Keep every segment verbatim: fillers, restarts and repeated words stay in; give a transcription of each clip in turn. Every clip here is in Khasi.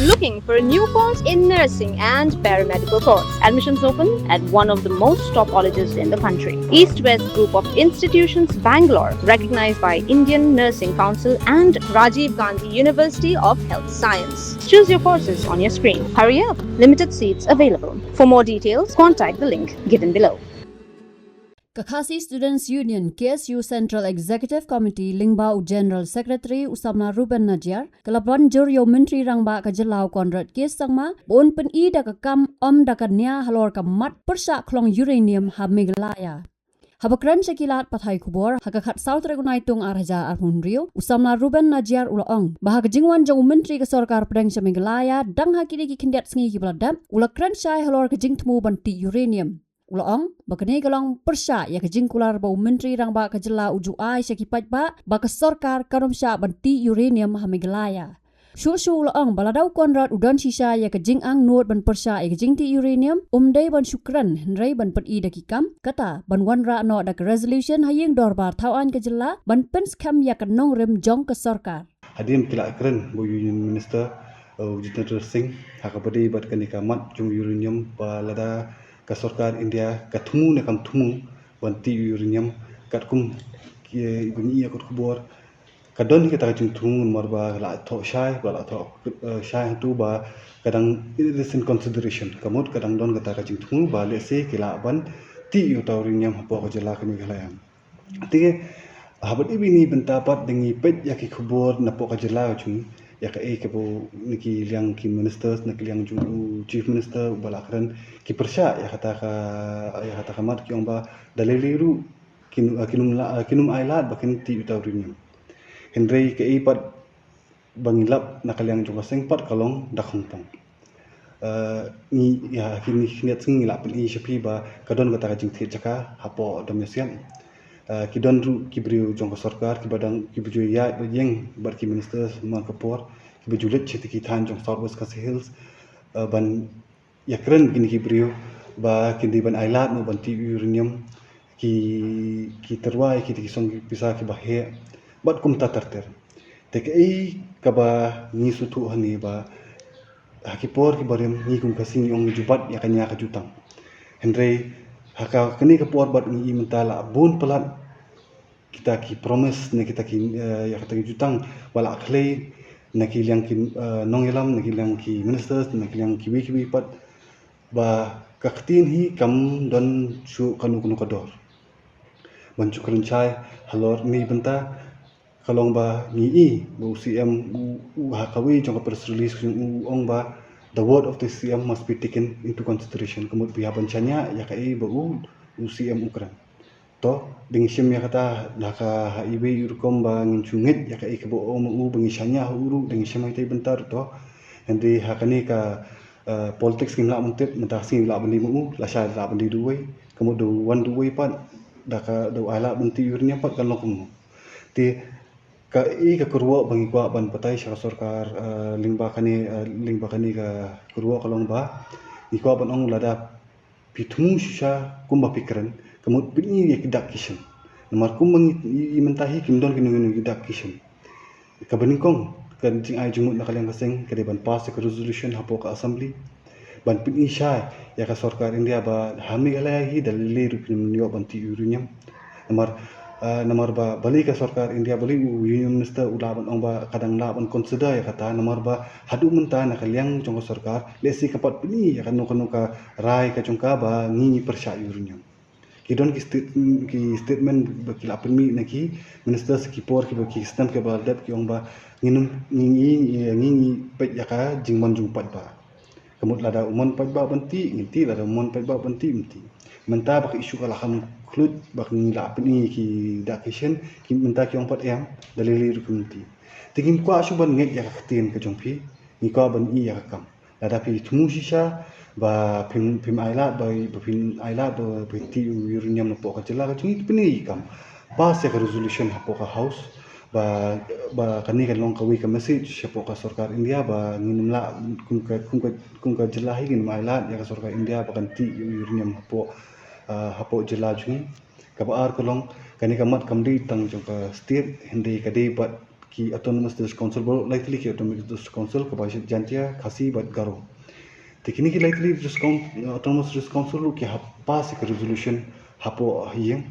Looking for a new course in nursing and paramedical course? Admissions open at one of the most top colleges in the country. East West Group of Institutions, Bangalore, recognized by Indian Nursing Council and Rajiv Gandhi University of Health Science. Choose your courses on your screen. Hurry up, limited seats available. For more details, contact the link given below. Ka Khasi Students Union, K S U Central Executive Committee, lyngba u General Secretary u samla Reuben Najiar, ka la ban jur ïa u Myntri Rangbah ka jylla u Conrad K Sangma ba un pyni da ka kam, ym da ka nia, halor ka mat pyrshah khlong uranium ha Meghalaya. Haba kren sha ki lad pathai khubor ha ka khatsaw tarik u Naitung ar hajar arphew hynriew, u samla Reuben Najiar u la ong ba ha ka jingwan jong u Myntri ka Sorkar Pdeng sha Meghalaya, dang ha kine ki khyndiat sngi kiba la dep, u la kren shai halor ka jingthmu ban tih uranium. U la ong ba kane ka long pyrshah ïa ka jingkular ba u Myntri Rangbah ka jylla u ju ai sha ki paidbah ba ka sorkar kan ym shah ban tih uranium ha Meghalaya. Shuh shuh u la ong ba lada u Conrad u don shisha ïa ka jingangnud ban pyrshah ïa ka jingtih uranium, um dei ban shu kren, hynrei ban pyni da ki kam, kata ban wanrah noh da ka resolution ha ïing dorbar thaw aiñ ka jylla ban pynskhem ïa ka nongrim jong ka sorkar. Hadien ki la kren bad u Union Minister, uh, u Jitendra Singh, ha kaba ïadei bad kane ka mat jong uranium, ba lada ka sorkar India ka thmu ne kam thmu ban tih uranium, katkum ki, ba ngi ïoh ïa ka khubor, ka don hi kata ka jingthmu, namar ba la thoh shai, ba la thoh, eh, shai hangtu ba ka dang, it is in consideration. Ka mut ka dang don kata ka jingthmu ba lehse ki lah ban tih ïa uta u uranium hapoh ka jylla ka Meghalaya. Te haba ïa kine ki bynta pat, da ngi peit ïa ki khubor napoh ka jylla ka jong ngi, ïa kaei kaba na ki liang ki ministers, na ki liang jong u Chief Minister uba la kren, ki pyrshah ïa kata ka, ïa kata ka mat, ki ong ba da lei lei ruh kin, kin ym la, kin ym ailad ba kin tih uta u uranium. Hynrei kaei pat ba ngi lap na ka liang jong ka seng pat ka long da khongpong. Eh, ngi, ïa, kine ki khyndiat sngi ngi la pyni sha phi ba ka don kata ka jingthied jaka hapoh Domiasiat. Eh, ki don ruh ki briew jong ka sorkar kiba dang, kiba ju ïaid bad ïeng bad ki ministers man ka por, kiba ju leit sha ki thaiñ jong South West Khasi Hills, eh, ban ïakren kine ki briew ba kin dei ban ailad noh ban tih uranium, ki, ki tyrwa ïa kita ki song ki pisa kiba heh, bad kumta ter ter. Te kaei kaba ngi sngewthuh hangne ba ha ki por kiba rim ngi kum ka seng ngi ong ngi ju bat ïa ka nia ka jutang. Hynrei ha ka, kane ka por bad ngi i mynta la bun palat kita ki promise ne kita ki, eh, ïa kita ki jutang ba la khlei na ki liang ki, eh, nongïalam, na ki liang ki ministers, na ki liang kiwei kiwei pat, ba ka ktien hi kam don shuh kano kano ka dor. Ban shu kren shai halor ne bynta ka long ba ngi i ba u C M u, u ha kawei jong ka press release ka jong u, u ong ba the word of the C M must be taken into consideration. Ka mut ba ïa ban shaniah ïa kaei ba u, u C M u kren. To, da ngi shim ïa kata, da ka ha iwei i rukom ba ngin shu ngeit ïa kaei kaba u ong ma u, ba ngi shaniah ha u ruh, da ngi shim ha ita i bynta ruh to. Hynrei ha kane ka, eh, politics ngim lah ban tip, mynta ka sngi lah ban dei ma u, lashai lah ban dei da uwei, ka mut da u wan da uwei pat, da ka, da u ailad ban tih uranium pat kan long kumno. Te kaei ka kyrwoh ba ngi kwah ban batai sha ka sorkar, eh, lyngba kane, eh, lyngba kane ka kyrwoh ka long ba ngi kwah ban ong lada phi thmu shisha kumba phi kren, ka mut pyni ïa ki dak ki shin. Namar kumba ngi i, i mynta hi kim don kino kino ki dak ki shin. Kaba nyngkong, ka jingai jingmut na ka liang ka seng ka dei ban pass ïa ka resolution hapoh ka assembly ban pyni shai ïa ka sorkar India ba ha Meghalaya hi da lei lei ruh phin ym ïoh ban tih uranium. Namar, ah, namar ba balei ka sorkar India, balei u Union Minister u lah ban ong ba ka dang lah ban consider ïa kata, namar ba haduh mynta na ka liang jong ka sorkar lehse kam pat pyni ïa kano kano ka rai ka jong ka ba ngi ngi pyrshah uranium. Ki don ki state-, ki statement ba ki la pynmih na ki minister sa ki por kiba ki snem kiba la dep ki ong ba ngin, ngi ngi, ngi ngi peit ïa ka jingmon jong u paidbah. Ka mut lada u mon paidbah ban tih, ngin tih, lada u mon paidbah ban tih, ngin tih. Mynta ba ka issue ka la kham khluit, ba ngi la pyni ki dak ki shin, ki mynta ki ong pat em, da lei lei ruh kim tih. Te ngim kwah shuh ban ngeit ïa ka ktien ka jong phi, ngi kwah ban i ïa ka kam. Lada phi thmu shisha ba phim, phim ailad, ba, ba phin ailad ba phin tih u uranium napoh ka jylla ka jong ngi, te pyni ïa ka kam. Pass ïa ka resolution hapoh ka House, ba, ba kane kan long kawei ka message shapoh ka sorkar India ba ngin ym lah, kum ka, kum ka, kum ka jylla hi ngin ym ailad ïa ka sorkar India ba kan tih ïa u uranium hapoh, ah, hapoh jylla jong ngi. Kaba ar ka long, kane ka mat kam dei tang jong ka state, hynrei ka dei bad ki Autonomous District Council, baroh lai tylli ki Autonomous District Council kaba Jaintia, Khasi bad Garo. Te kine ki lai tylli District Coun-, Autonomous District Council ruh ki hap pass ïa ka resolution hapoh ha ïing.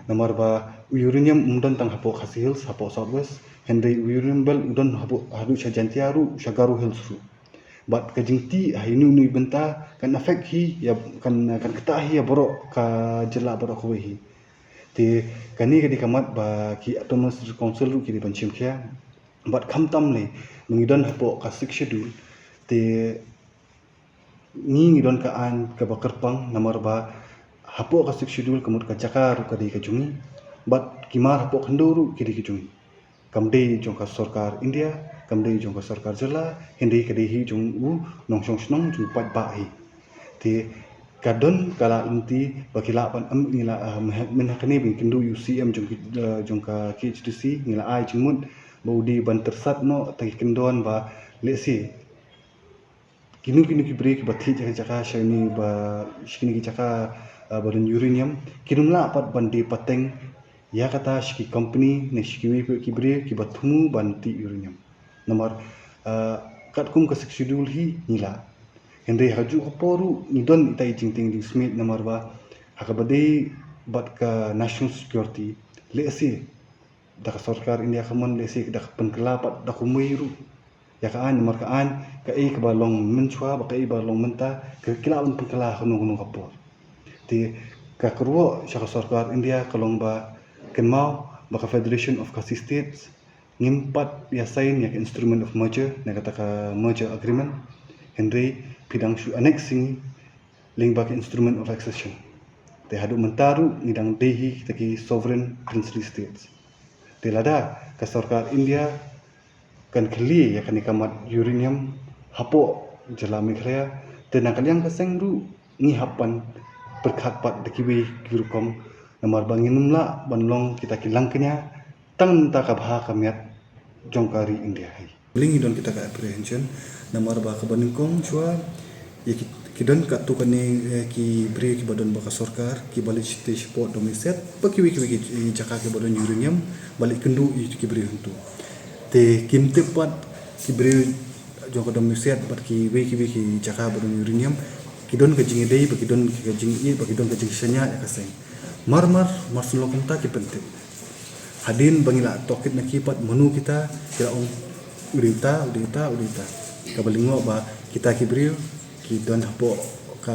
Namar ba u uranium um don tang hapoh Khasi Hills, hapoh South West, hynrei u Uranium Belt u don hapoh, haduh sha Jaintia ruh, sha Garo Hills ruh. Bad ka jingtih ha ïa ino ino i bynta kan affect hi ïa, kan, kan ktah hi ïa baroh ka jylla baroh kawei hi. Te kane ka dei ka mat ba ki Autonomous District Council ruh ki dei ban shim khia. Bad khamtam lei, ba ngi don hapoh ka Sixth Schedule, te ngi, ngi don ka aiñ kaba kyrpang, namar ba hapoh ka Sixth Schedule ka mut ka jaka ruh ka dei ka jong ngi. Bad ki mar hapoh khyndew ruh ki dei ka jong ngi. Kam dei jong ka sorkar India, kam dei jong ka sorkar jylla, hynrei ka dei hi jong u nongshong shnong, jong u paidbah hi. Te ka don ka lad lynti ba ki lah ban, em, ngi la, ah, myn ha, myn ha kane ba ngin kynduh ïa u C M jong ki, eh, jong ka K H A D C, ngi la ai jingmut ba u dei ban tyrsad noh, te ki kyndon ba lehse kino kino ki briew kiba thied jaka jaka sha kine ba, sha kine ki jaka, ah, ba don uranium, kin ym lah pat ban die pateng ïa kata sha ki company ne sha kiwei kiwei ki briew kiba thmu ban tih uranium. Namar, ah, katkum ka Sixth Schedule hi ngi lah. Hynrei ha kajuh ka por ruh ngi don ita i jingtieng jingsmit, namar ba ha kaba dei bad ka national security, lehse da ka sorkar India ka mon, lehse da ka pynkylla pat da kumwei ruh ïa ka aiñ, namar ka aiñ, kaei kaba long mynshuwa bad kaei ba long mynta, ka, ki lah ban pynkylla ha kano kano ka por. Te ka kyrwoh sha ka sorkar India ka long ba kynmaw ba ka Federation of Khasi States ngim pat ïa sign ïa ka Instrument of Merger, ne kata ka Merger Agreement, hynrei phi dang shu annex ïa ngi lyngba ka Instrument of Accession. Te haduh mynta ruh ngi dang dei hi kita ki sovereign princely states. Te lada ka sorkar India kan khlieh ïa kane ka mat uranium hapoh jylla Meghalaya, te na ka liang ka seng ruh ngi hap ban pyrkhat pat da kiwei ki rukom, namar ba ngin ym lah ban long kita ki langkñia tang mynta ka bha ka miat jong ka ri India hi. Balei ngi don kita ka apprehension, namar ba kaba nyngkong shuwa, ïa ki, ki don katto katne, eh, ki briew kiba don bad ka sorkar, kiba leit shitei shapoh Domiset, bad kiwei kiwei ki, eh, jaka kiba don uranium, ba leit kynduh ïa ki briew hangto. Te kim tip pat ki briew jong ka Domiset bad kiwei kiwei ki jaka ba don uranium, ki don ka jingïadei, bad ki don ka jingïeit, bad ki don ka jingshaniah ïa ka seng. Mar mar, mar shu long kumta ki pyntip. Hadien ba ngi la tohkit na ki pat mano kita, ki la ong u dei uta, u dei uta, u dei uta. Kaba lyngngoh ba kita ki briew ki don hapoh ka,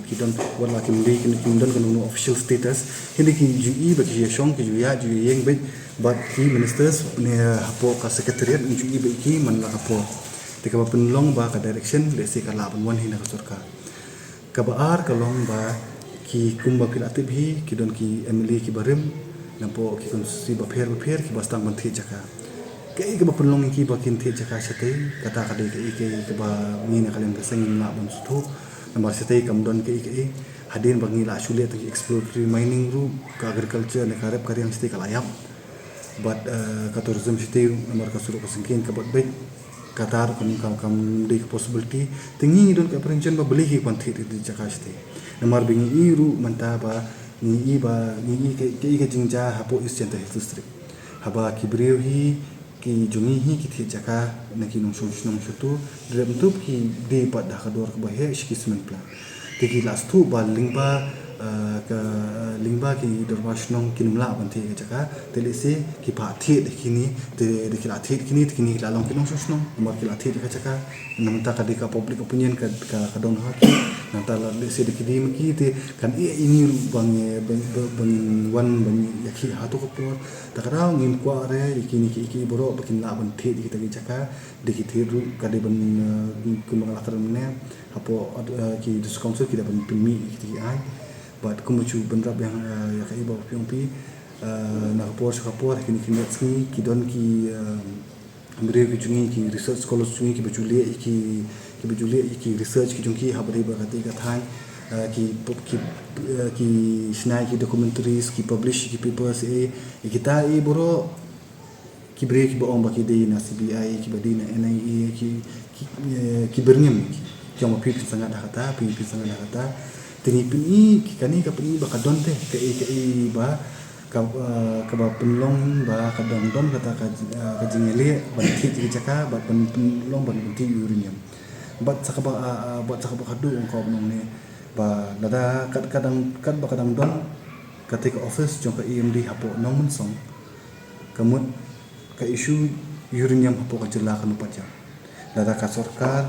ki don, wat la kim dei, kim, kim don kano kano official status, hynrei ki ju ïohi ba ki ju ïashong, ki ju ïaid, ju ïaïeng beit bad ki ministers ne hapoh ka secretariat, ngi ju ïohi bad ki man la ka por. Te kaba pynlong ba ka direction lehse ka lah ban wan hi na ka sorkar. Kaba ar ka long ba ki, kumba phi la tip hi, ki don ki M L A kiba rim napoh ki constituency bapher bapher kiba sdang ban thied jaka. Kaei kaba pynlong ïa ki ba kin thied jaka shatei, kata ka dei kaei kaei kaba ngi na ka liang ka seng ngim lah ban sngewthuh. Namar shatei kam don kaei kaei. Hadien ba ngi la shu leh tang ki exploratory mining ruh, ka agriculture ne ka rep ka riang shatei ka la ïap. Bad, eh, ka tourism shatei ruh, namar ka surok ka syngkien ka bad beit, kata ruh kam, kam, kam dei ka possibility. Te ngi don ka apprehension ba balei ki kwah thied ïa ka jaka shatei. Namar ba ngi ïohi ruh mynta ba, ngi ïohi ba, ngi ïohi ka, ka, ka jingjia hapoh East Jaintia Hills District. Haba ki briew hi, ki jong ngi hi ki thied jaka na ki nongshong shnong shato, dep ntup ki die pat da ka dor kaba heh sha ki cement plant. Te ki la sngewthuh ba lyngba, eh, ka, lyngba ki dorbar shnong kin ym lah ban thied ka jaka, te lehse ki phah thied da kine, te, te ki la thied kine, te kine ki la long ki nongshong shnong, namar ki la thied ka jaka, na mynta ka dei ka public opinion ka, ka, ka don ha ki, nangta la lehse da ki die ma ki, te kan ïeh ïa ngi ruh ba ngi, ba, ba, ba ngin wan ban ïakhih ha kato ka por, te ka daw ngim kwah re ïa kine ki, ki baroh ba kin lah ban thied ïa kita ki jaka, dei ki thied ruh ka dei ban, eh, kumba nga la kren mynne, hapoh, eh, ki District Council ki dei ban pynmih ïa kita ki aiñ. Bad kumba shu bynrap ïa, eh, ïa kaei ba phi ong phi, eh, na ka por sha ka por, kine ki miet sngi ki don ki, eh, briew ki jong ngi, ki research scholars jong ngi kiba ju leh ïa ki, kiba ju leh ïa ki research ki jong ki ha ba dei bad katei ka thaiñ, eh, ki pub-, ki, eh, ki shna ïa ki documentaries, ki publish ïa ki papers, eh, ïa kita, eh, baroh ki briew kiba ong ba ki dei na C B I, kiba dei na N I A, ki, ki, eh, ki byrngem, ki ong ba phi pynsangad ha kata, phi pynsangad ha kata. Te ngi pyni, ki, kane ka pyni ba ka don te kaei kaei ba Ka, eh, kaba pynlong ba ka dang don kata ka, eh, ka jingïaleh ban thied ïa ka jaka bad pyn-, pynlong ban thied ïa u uranium. Bad sa kaba, eh, eh, bad sa kaba khadduh ong ka, ong ne ba lada kat ka dang, kat ba ka dang don kata ka office jong ka E M D hapoh Nongmynsong, ka mut ka issue uranium hapoh ka jylla kan ym pat jia. Lada ka sorkar,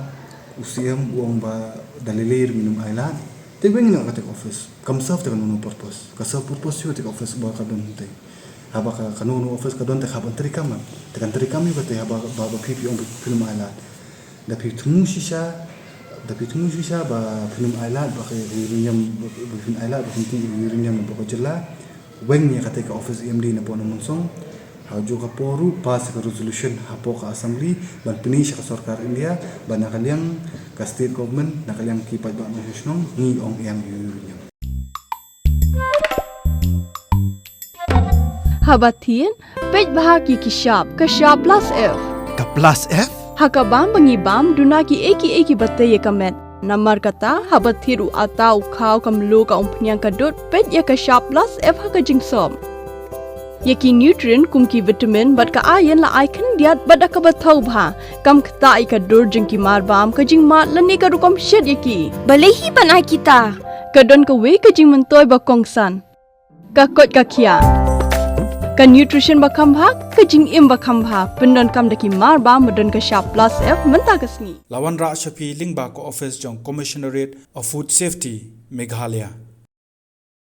u C M u ong ba da lei lei ruh ngin ym ailad, te weng noh kata ka office. Kam serve te kano kano purpose. Ka serve purpose shuh kata ka office ba ka don te. Haba ka, kano kano office ka don te ka ban treikam. Te kan treikam ïa kata haba, ba, ba phi, phi ong phin ym ailad. Da phi thmu shisha, da phi thmu shisha ba phin ym ailad ba ka uranium, ba, ba phin ailad ba phin thied uranium ba ka jylla. Weng ïa kata ka office E M D napoh Nongmynsong. Ha kajuh ka por ruh pass ka resolution hapoh ka assembly ban pyni sha ka sorkar India ba na ka liang ka state government, na ka liang ki paidbah nongshong shnong, ngi ong ïa ngi ïa ngi. Haba thied, peit bha ki ki shap, ka shap plus F. Ka plus F? Ha ka bam ba ngi bam, duna ki ei ki ei kiba tei ïa ka met. Namar kata, haba thied u atta, u khaw, ka mluh, ka umphniang, ka dud, peit ïa ka shap plus F ha ka jingsop. Ïa ki nutrient kum ki vitamin bad ka iron la ai khyndiat bad da kaba thaw bha. Kam ktah ïa ka dur jong ki marbam, ka jingmad lane ka rukom shet ïa ki. Balei hi ban ai kita? Ka don kawei ka jingmyntoi ba kongsan. Ka koit ka khiah. Ka nutrition ba kham bha, ka jingim ba kham bha. Pyndonkam da ki marbam ba don ka shap plus F mynta ka sngi. La wanrah sha phi lyngba ka office jong Commissionerate of Food Safety, Meghalaya.